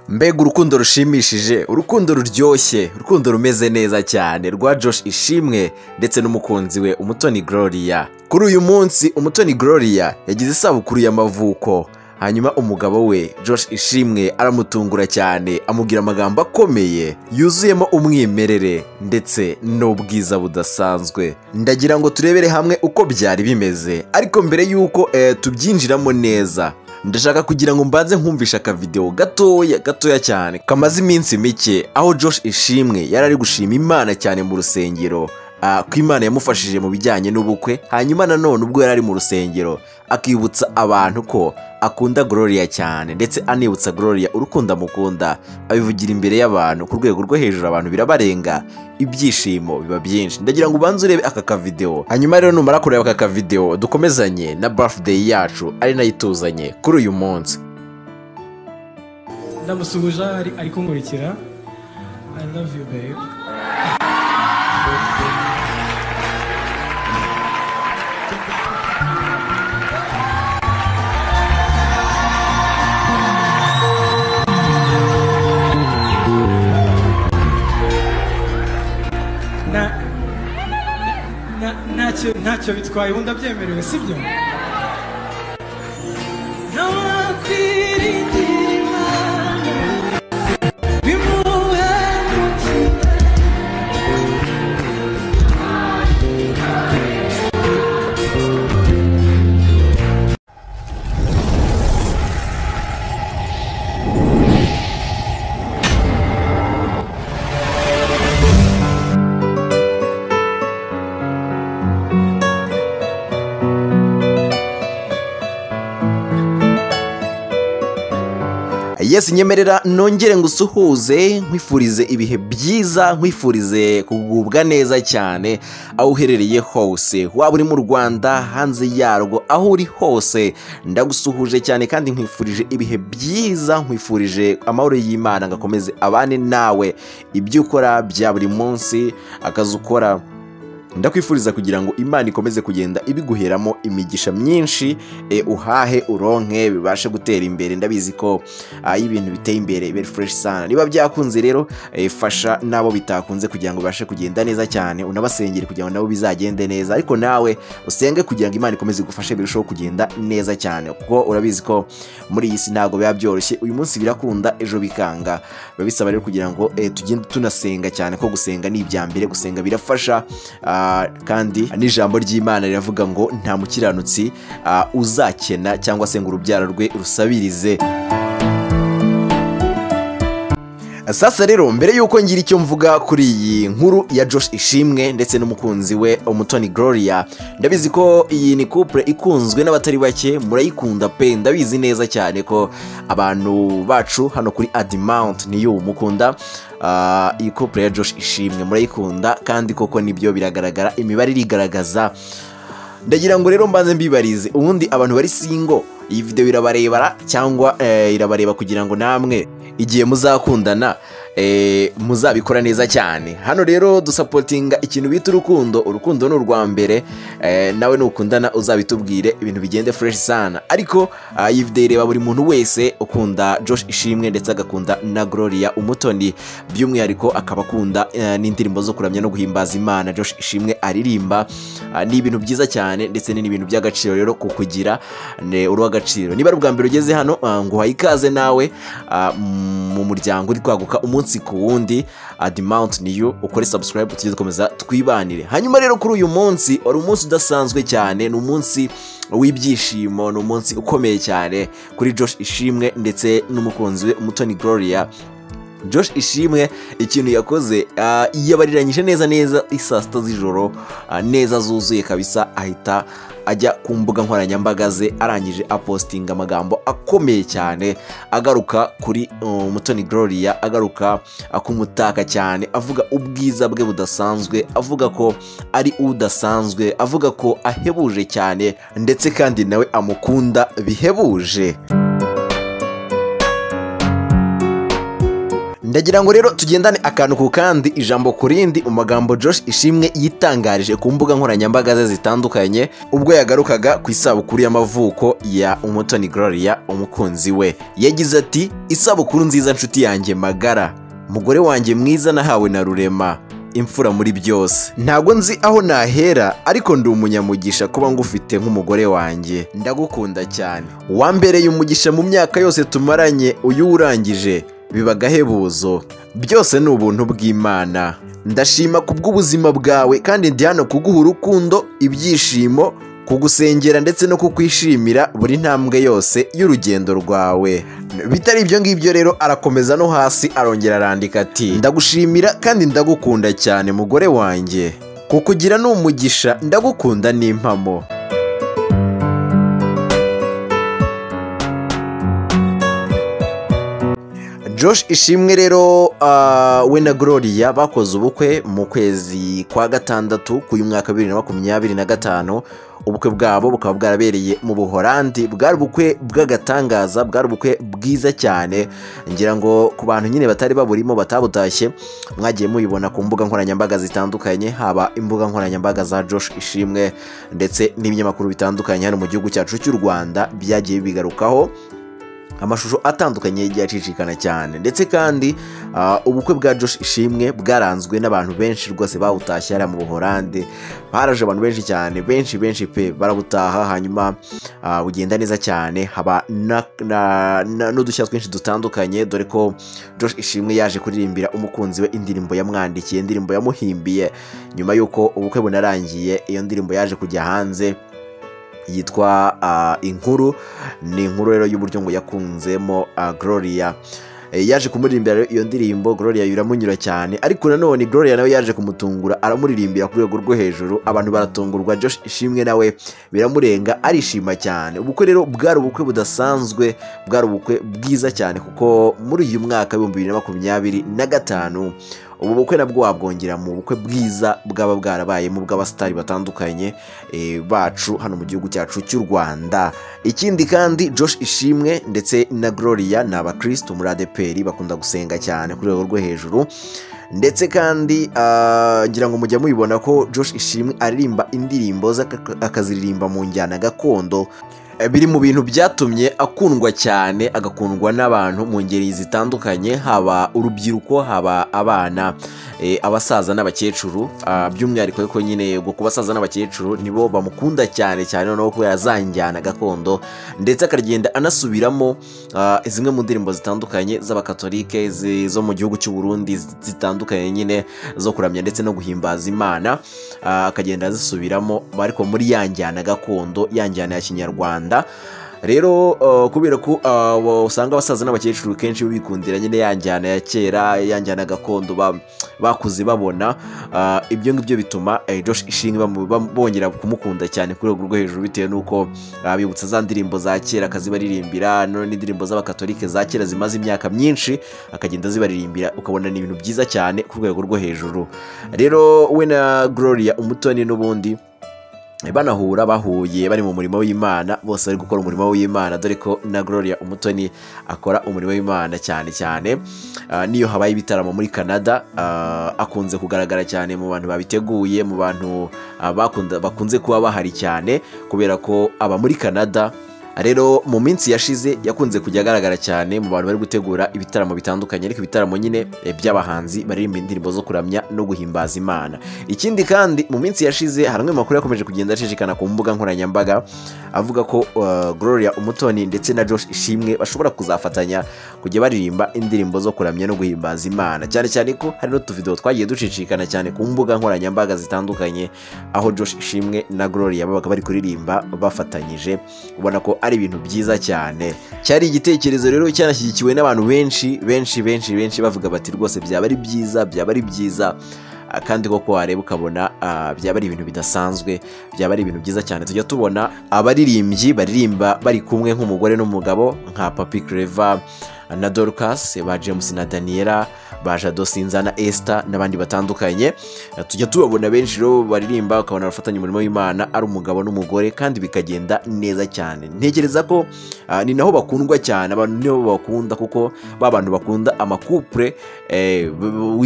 Mbega urukundo rushimishije, urukundo ruryoshye, urukundo rumeze neza cyane rwa Josh Ishimwe ndetse n'umukunzi we Umutoni Gloria. Kuri uyu munsi Umutoni Gloria yagize isabukuru y'amavuko, hanyuma umugabo we Josh Ishimwe aramutungura cyane, amubwira amagambo akomeye yuzuyemo umwimerere ndetse n'ubwiza budasanzwe. Ndagira ngo turebere hamwe uko byari bimeze, ariko mbere y'uko tubyinjiramo neza, ndashaka kugira ngo mbanze nkumvisha akavideo gatoya gatoya cyane kamaze iminsi mike, aho Josh Ishimwe yari ari gushima Imana cyane mu rusengero, ko Imana yamufashije mu bijyanye n'ubukwe. Hanyuma nanone ubwo yari ari mu rusengero akibutsa abantu ko akunda Gloria cyane, ndetse anibutsa Gloria urukundo amukunda, abivugira imbere y'abantu ku rwego rwo hejuru, abantu birabarenga, ibyishimo biba byinshi. Ndagira ngo ubanze urebe aka kavideo, hanyuma rero numara kureba aka kavideo dukomezanye na birthday yacu ari nayo ituzanye kuri uyu munsi. Ndamusuhuje ari kunkurikira. I love you babe. Ntacyo bitwaye, ubundi abyemerewe, sibyo? Yes, nyemerera nongere ngusuhuze, nkwifurize ibihe byiza, nkwifurize kugubwa neza cyane aho uherereye hose, waba uri mu Rwanda, hanze yarwo, aho uri hose ndagusuhuje cyane kandi nkwifurije ibihe byiza, nkwifurije amahoro y'Imana ngakomeze abane nawe, ibyo ukora bya buri munsi, akazi ukora, ndakwifuriza kugira ngo Imana ikomeze kugenda ibiguheramo imigisha myinshi, uhahe uronke bibashe gutera imbere. Ndabizi ko ibintu biteye imbere very fresh sana. Niba byakunze rero fasha nabo bitakunze kugira ngo bibashe kugenda neza cyane, unabasengere kugira ngo nabo bizagende neza, ariko nawe usenge kugira ngo Imana ikomeze igufashe birushaho kugenda neza cyane, kuko urabizi ko muri iyi si ntago biba byoroshye, uyu munsi birakunda ejo bikanga. Biba bisaba rero kugira ngo tugende tunasenga cyane, ko gusenga ni ibya mbere, gusenga birafasha. Kandi n'ijambo ry'Imana riravuga ngo nta mukiranutsi uzakena cyangwa se ngo urubyaro rwe rusabirize. Sasa rero mbere yuko ngira icyo mvuga kuri iyi nkuru ya Josh Ishimwe ndetse n'umukunzi we Umutoni Gloria, ndabizi ko iyi ni couple ikunzwe n'abatari bake, murayikunda pe, ndabizi neza cyane ko abantu bacu hano kuri Admount niyo mukunda iyi couple ya Josh Ishimwe, murayikunda kandi koko nibyo biragaragara, imibare irigaragaza. Ndagira ngo rero mbanze mbibarize, ubundi abantu bari single iyi video irabarebara cyangwa irabareba kugira ngo namwe igihe muzakundana muzabikora neza cyane. Hano rero dusapotinga ikintu bita urukundo, urukundo ni urwa mbere, nawe nukundana uzabitubwire ibintu bigende fresh sana. Ariko iyi video ireba buri muntu wese ukunda Josh Ishimwe ndetse agakunda na Gloria Umutoni, by'umwihariko akaba akunda n'indirimbo zo kuramya no guhimbaza Imana Josh Ishimwe aririmba. Ni ibintu byiza cyane ndetse ni ibintu by'agaciro rero kukugira uruw'agaciro. Niba ari ubwa mbere ugeze hano, nguhaye ikaze nawe mu muryango uri kwaguka umunsi ku wundi Admount niyo, ukore subscribe tujye dukomeza twibanire. Hanyuma rero kuri uyu munsi wari umunsi udasanzwe cyane, ni umunsi w'ibyishimo, ni umunsi ukomeye cyane kuri Josh Ishimwe ndetse n'umukunzi we Umutoni Gloria. Josh Ishimwe ikintu yakoze, yabariranyije neza neza isaa sita z'ijoro, neza zuzuye kabisa, ahita ajya ku mbuga nkoranyambaga ze, arangije apostinga amagambo akomeye cyane agaruka kuri Umutoni Gloria, agaruka akumutaka cyane, avuga ubwiza bwe budasanzwe, avuga ko ari udasanzwe, avuga ko ahebuje cyane ndetse kandi nawe amukunda bihebuje. Ndagira ngo rero tugendane akantu ku kandi, ijambo ku rindi, mu magambo Josh Ishimwe yitangarije ku mbuga nkoranyambaga ze zitandukanye ubwo yagarukaga ku isabukuru y'amavuko ya Umutoni Gloria umukunzi we. Yagize ati: "Isabukuru nziza nshuti yanjye magara, mugore wanjye mwiza nahawe na Rurema, imfura muri byose. Ntago nzi aho nahera ariko ndi umunyamugisha kuba ngufite nk'umugore wanjye, ndagukunda cyane. Wambereye umugisha mu myaka yose tumaranye, uyu urangije biba agahebuzo, byose ni ubuntu bw'Imana. Ndashima kubw'ubuzima bwawe kandi ndi hano kuguha urukundo, ibyishimo, kugusengera ndetse no kukwishimira buri ntambwe yose y'urugendo rwawe." Bitari ibyo ngibyo rero arakomeza no hasi arongera arandika ati: "Ndagushimira kandi ndagukunda cyane mugore wanjye, kukugira ni umugisha, ndagukunda n'impamo." Josh Ishimwe rero we na Gloria bakoze ubukwe mu kwezi kwa gatandatu k'uyu mwaka 2025. Ubukwe bwabo bukaba bwarabereye mu Buholandi, bwari ubukwe bw'agatangaza, bwari ubukwe bwiza cyane. Ngira ngo ku bantu nyine batari baburimo batabutashye, mwagiye mubibona ku mbuga nkoranyambaga zitandukanye, haba imbuga nkoranyambaga za Josh Ishimwe ndetse n'ibinyamakuru bitandukanye hano mu gihugu cyacu cy'u Rwanda byagiye bigarukaho. Amashusho atandukanye yagiye acicikana cyane, ndetse kandi ubukwe bwa Josh Ishimwe bwaranzwe n'abantu benshi rwose bawutashye hariya mu Buholandi. Haraje abantu benshi cyane, benshi benshi pe, barabutaha, hanyuma bugenda neza cyane, haba n'udushya twinshi dutandukanye, dore ko Josh Ishimwe yaje kuririmbira umukunzi we indirimbo yamwandikiye, indirimbo yamuhimbiye. Nyuma y'uko ubukwe bunarangiye, iyo ndirimbo yaje kujya hanze yitwa Inkuru. Ni inkuru rero y'uburyo ngo yakunzemo Gloria. Yaje kumuririmbira iyo ndirimbo, Gloria biramunyura cyane, ariko nanone Gloria nawe yaje kumutungura aramuririmbira ku rwego rwo hejuru, abantu baratungurwa. Josh Ishimwe nawe biramurenga arishima cyane. Ubukwe rero bwari ubukwe budasanzwe, bwari ubukwe bwiza cyane, kuko muri uyu mwaka 2025 ubu bukwe nabwo wabwongera mu bukwe bwiza bwaba bwarabayemo bw'abasitari batandukanye bacu hano mu gihugu cyacu cy'u Rwanda. Ikindi kandi Josh Ishimwe ndetse na Gloria ni abakristo muri ADEPR, bakunda gusenga cyane ku rwego rwo hejuru, ndetse kandi ngira ngo mujya mubibona ko Josh Ishimwe aririmba indirimbo ze akaziririmba mu njyana gakondo. Biri mu bintu byatumye akundwa cyane, agakundwa n'abantu mu ngeri zitandukanye, haba urubyiruko, haba abana, abasaza n'abakecuru, by'umwihariko ko nyine ubwo ku basaza n'abakecuru nibo bamukunda cyane cyane, noneho kubera za njyana gakondo, ndetse akagenda anasubiramo zimwe mu ndirimbo zitandukanye z'abakatolike zo mu gihugu cy'u Burundi zitandukanye nyine zo kuramya ndetse no guhimbaza Imana, akagenda azisubiramo ariko muri ya njyana gakondo, ya njyana ya Kinyarwanda. Rero kubera ko usanga abasaza n'abakecuru kenshi bikundira nyine ya njyana ya kera, ya njyana gakondo bakuze babona, ibyo ngibyo bituma Josh Ishimwe bongera kumukunda cyane ku rwego rwo hejuru, bitewe n'uko bibutsa za ndirimbo za kera akazibaririmbira, none n'indirimbo z'abakatolike za kera zimaze imyaka myinshi akagenda zibaririmbira, ukabona ni ibintu byiza cyane ku rwego rwo hejuru. Rero we na Gloria Umutoni n'ubundi banahura, bahuye bari mu murimo w'Imana, bose bari gukora umurimo w'Imana, dore ko na Gloria Umutoni akora umurimo w'Imana cyane cyane. Niyo habaye ibitaramo muri Canada, akunze kugaragara cyane mu bantu babiteguye, mu bantu bakunze kuba bahari cyane, kubera ko aba muri Canada. Rero mu minsi yashize yakunze kujya agaragara cyane mu bantu bari gutegura ibitaramo bitandukanye, ariko ibitaramo nyine by'abahanzi baririmba indirimbo zo kuramya no guhimbaza Imana. Ikindi kandi mu minsi yashize hari amwe makuru yakomeje kugenda acicikana ku mbuga nkoranyambaga avuga ko Gloria Umutoni ndetse na Josh Ishimwe bashobora kuzafatanya kujya baririmba indirimbo zo kuramya no guhimbaza Imana, cyane cyane ko hari n'utuvideo twagiye ducicikana cyane ku mbuga nkoranyambaga zitandukanye aho Josh Ishimwe na Gloria babaga bari kuririmba bafatanyije, ubona ko ari ibintu byiza cyane. Cyari igitekerezo rero cyanashyigikiwe n'abantu benshi benshi benshi benshi, bavuga bati rwose byaba ari byiza, byaba ari byiza, kandi koko wareba ukabona byaba ari ibintu bidasanzwe, byaba ari ibintu byiza cyane. Tujya tubona abaririmbyi baririmba bari kumwe nk'umugore n'umugabo, nka Papi Clever, na Dorcas, ba James na Daniela, ba Jado Sinza na Esther n'abandi batandukanye. Tujya tubabona benshi rero baririmba, ukabona bafatanya umurimo w'Imana ari umugabo n'umugore kandi bikagenda neza cyane. Ntekereza ko ni naho bakundwa cyane, abantu nibo bakunda, kuko ba bantu bakunda amakupure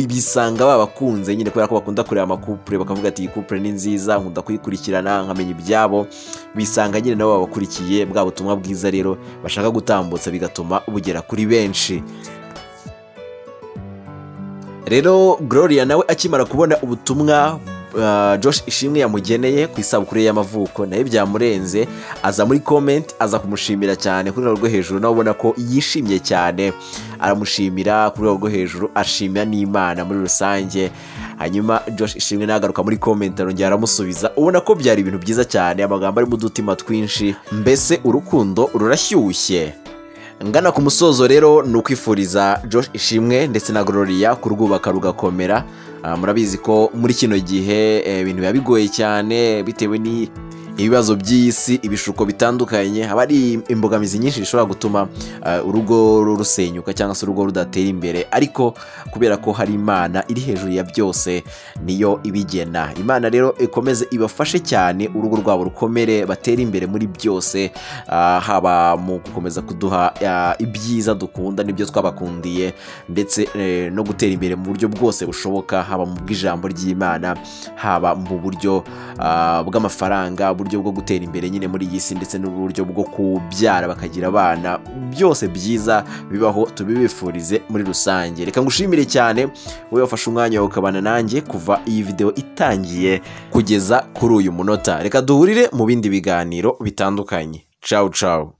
bisanga babakunze nyine, kubera ko bakunda kureba amakupure bakavuga ati iyi kupure ni nziza, nkunda kuyikurikirana nkamenya ibyabo, bisanga nyine nabo babakurikiye bwa butumwa bwiza rero bashaka gutambutsa bigatuma bugera kuri benshi. Rero Gloria nawe akimara kubona ubutumwa Josh Ishimwe yamugeneye ku isabukuru ye y'amavuko, nawe byamurenze, aza muri comment aza kumushimira cyane kuri rwego rwo hejuru, nawe ubona ko yishimye cyane, aramushimira kuri rwego rwo hejuru, ashimira n'Imana muri rusange. Hanyuma Josh Ishimwe nagaruka muri comment arongera aramusubiza, ubona ko byari ibintu byiza cyane, amagambo arimo udutima twinshi, mbese urukundo rurashyushye. Ngana ku musozo rero ni ukwifuriza Josh Ishimwe ndetse na Gloria kurwubaka rugakomera. Murabizi ko muri kino gihe ibintu biba bigoye cyane bitewe ni ibibazo by'isi, ibishuko bitandukanye, haba ari imbogamizi nyinshi zishobora gutuma urugo rusenyuka cyangwa se urugo rudatera imbere, ariko kubera ko hari Imana iri hejuru ya byose niyo ibigena. Imana rero ikomeze ibafashe cyane, urugo rwabo rukomere, batere imbere muri byose, haba mu gukomeza kuduha ibyiza dukunda n'ibyo twabakundiye, ndetse no gutera imbere mu buryo bwose bushoboka, haba mu bw'ijambo ry'Imana, haba mu buryo bw'amafaranga, uburyo bwo gutera imbere nyine muri iyi si, ndetse n'uburyo bwo kubyara bakagira abana, byose byiza bibaho, tubibifurize muri rusange. Reka ngushimire cyane wowe wafashe umwanya wawe ukabana nanjye kuva iyi video itangiye kugeza kuri uyu munota. Reka duhurire mu bindi biganiro bitandukanye. Ciao ciao.